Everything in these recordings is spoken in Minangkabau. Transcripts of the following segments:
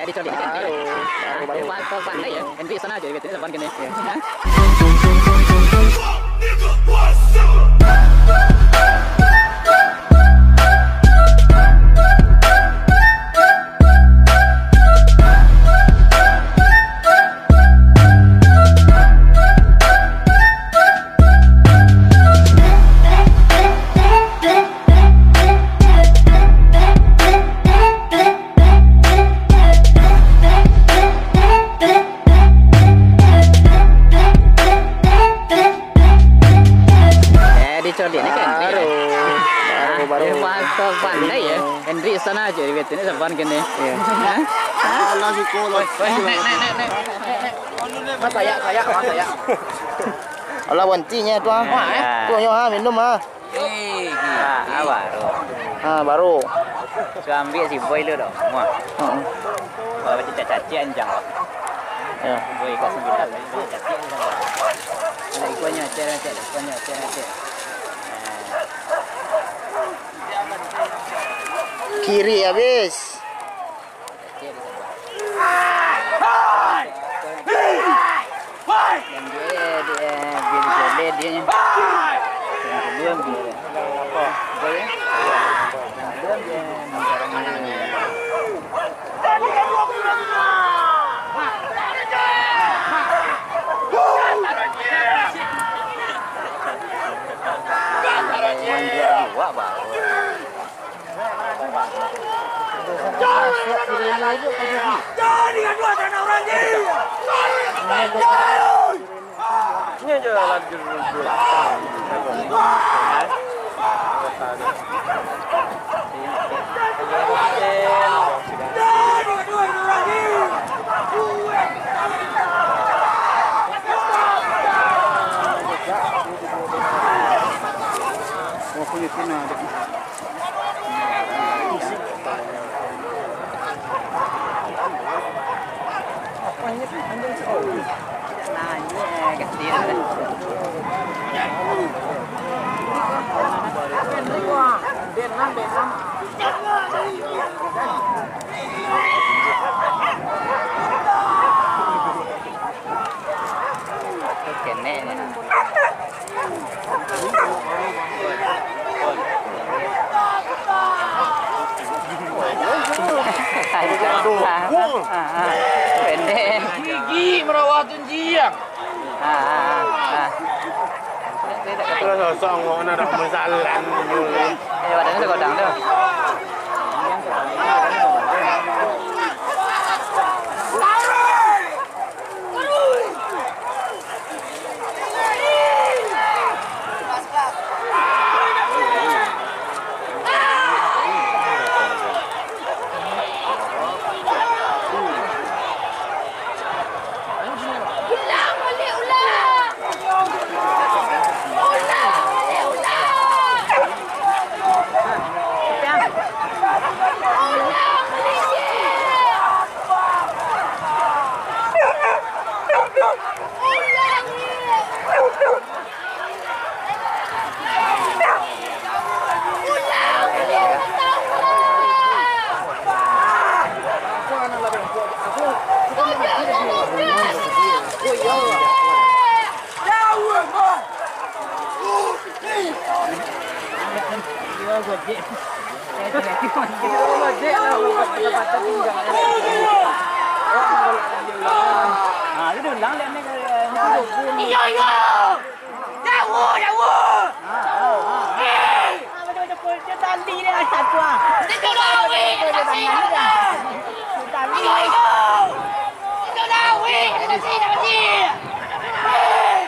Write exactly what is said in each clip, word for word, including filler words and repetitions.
Dicolik kan? Baru, baru, baru. Pandai ya. Hendrik sana aja, gitu. Ini depan gini. Eh, dicolik ni kan? Baru. Baru, baru. Dia pandai ya. Hendrik sana aja, dia ni saban gini. Iya. Hah? Alah, siko lah. Woi, woi, naik, naik, naik, naik, naik. Mas, saya, saya, mas, saya. Alah, wantinya tu, ah. Ya. Tu, yo, ha, minum, ha. Eh, ah, ah, baru. Ha, baru. Su ambiak si Boy tu doh. Muah. Heeh. Kalau cacik-cacik anjang, Pak. Ya. Boy kat sembilan, cacik anjang, Pak. Nah, ikuannya, cek, cek, ikuannya, cek, cek. Kiri habis. Pendek. Gigi merawat tunjiang. Ah, ah, ah, ah. Terus sosok ngok nak masalah. Eh, badan tu godang tu. Iyo, iyo. Jauah, jauah. Eh. Tali dia dah satu ah. Itu dah awik, dah kasih dah. Tali. Iyo, iyo. Itu dah awik, dah kasih, dah kasih. Eh.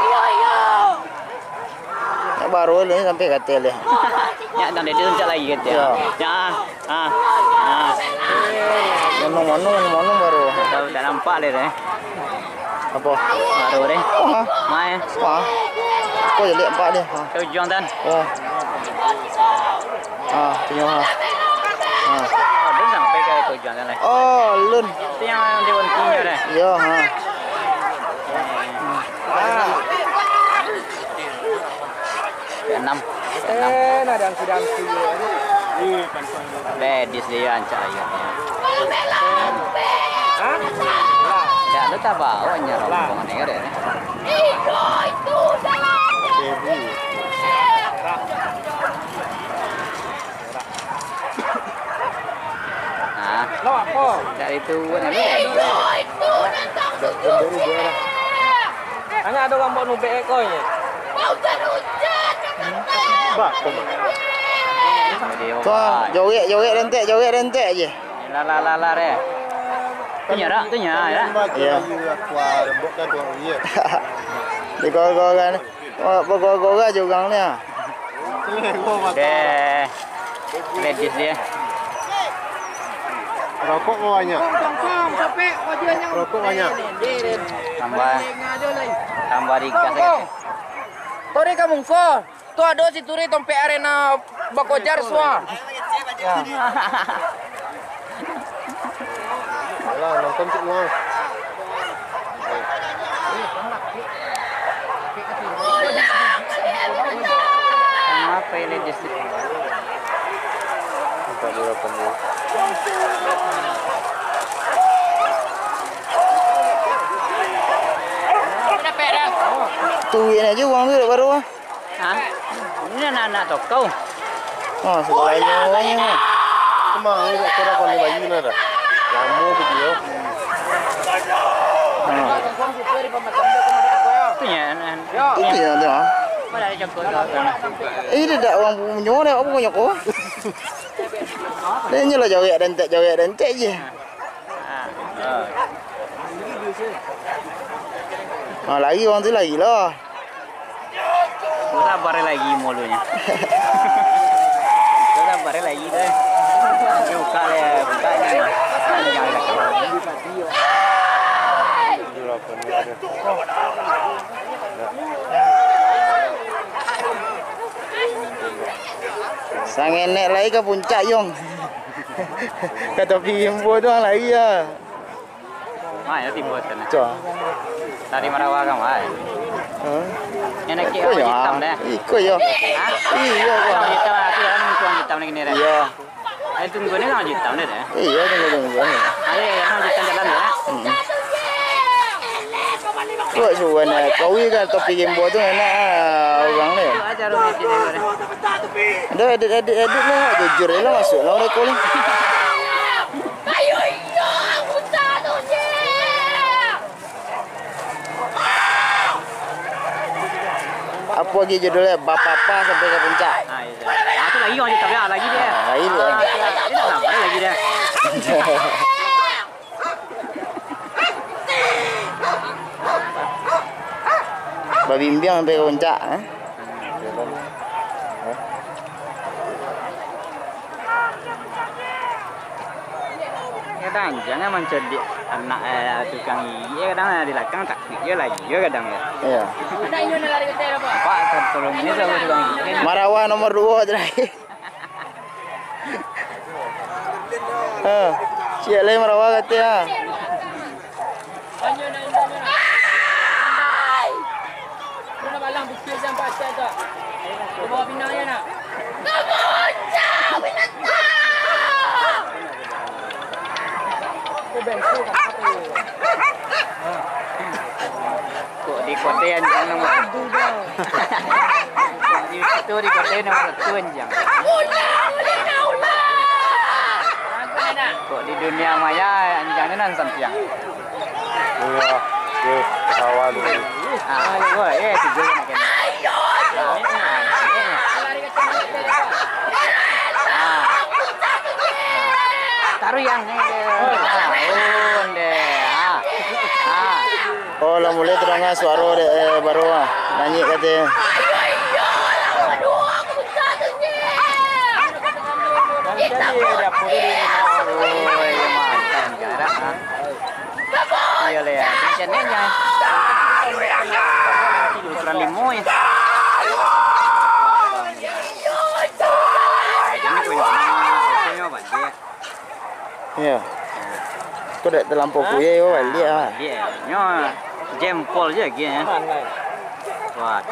Iyo, iyo. Baru ni sampai katil dia. Nyak, dan dia tu cak lagi katil. Ya. Ya. Ah. Ah. Monong, monong, monong baru. Dah, dah nampak dia deh. Apa? Baru deh. Wah. Mai. Wah. Kau jadi empat dia. Ha. Kau juang tan. Oh. Ah, punya ha. Ah. Oh, dia sampai ke kau juang tan lah. Oh, lun. Itu yang dia berhentinya deh. Ya, ha. Enam. Enam. Bedis dia ancak aja. Tabawaknyo rombongan ni, deh. Itu, itu, salah. Nah, dari tu, kan, itu, itu, datang tujuh. Hanya ada orang bawa nubek ekor ni. Bah, kau. Tuh, joget, joget rentek, joget rentek je. Lah, lah, lah, lah, deh. Tu nyo, Rak, tu nyo, ya. Iya. Digoror-goror. Wah, bagoror-goror je urang ni, ah. Deh. Ladies dia. Rokok kau banyak. Rokok banyak. Tambah, tambah digas aja. Turi ka mungko. Tu ado si Turi tompek arena bakojar sua. Ya. Alah, nonton cik Nuang. Apa ini di sini? Empat puluh delapan ribu. Tuin aja uang tu baru ah. Ha? Ini anak-anak tokau. Oh, segalanya. Emang ni kau dah pandai bayi ni dah. Lama tu dia. Ha. Itu ya, nah. Itu ya, dia. Mana ada cakap kau? Eh, dia dah orang punya, dia apa punya kau? Dia ni lah jawek dentek, jawek dentek je. Ha. Ha, lari orang tu, lari lah. Sabar lagi mulutnya. Sabar lagi tu. Dia buka lah, buka ni. Panjang lah. Sangenek lai ka puncak, Yong. Ka tapi Rimbo tu ang lai, ah. Mai tibo sana. Cua. Tadi marawa ka mai. Hah? Yang nak kek hitam deh. Iko yo. Hah? Iyo, Bang. Hitam, aku jalan hitam lagi ni deh. Iyo. Eh, tunggu ni lah hitam deh. Iyo, tunggu, tunggu. Ayo, yang hitam jalan deh. Hmm. Kuat suruhan eh. Kau kan topi Rimbo tu enak ah, orang ni. Itu aja rumah sini deh. Dah edit, edit, edit lah. Jujur lah masuk lah mereka ni. Ayo, iyo, aku tahu je. Apa lagi judulnya? Bapapa sampai ke puncak. Ah, iya. Ah, tu lagi orang cakap dia, lagi dia. Ah, lagi dia. Ah, tu lah. Dia tak sabar lagi dia. Babimbiang sampai ke puncak, eh? Kadang anjang kan mancodiak anak, eh, tukang gigik, kadang di lakang takut je lagi je kadang je. Iyo. Nampak tolong ni sama tukang gigik kan. Marawa nomor duo terakhir. Ha, ciek lai marawa kato ha. Kok di kota yang nomor satu? Kok di situ di kota nomor satu anjang. Kok di dunia maya anjang ni nan sampiang. Iya, iya, pesawat dulu. Ah, oh, eh, tiga nak kena. Ah, ah, ah. Taruh yang ni. Ah, oh, deh. Ah. Ah. Oh, lah mulai terdengar suara dek, eh, baru ah. Nyanyi katanya. Oi, mantap, garang, ah. Iya lah, ya. Ini ukuran limo, ya. Ini punya, punya apa, dia? Iyo. Kok dak talampau kuya, yo, baliak ah. Baliak. Nyo jempol je lagi, ya. Wah, tu.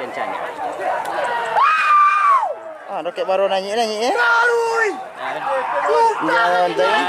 Kencang, ya. Ah, dokek baru nanyik-nanyik, eh. Jangan tanya.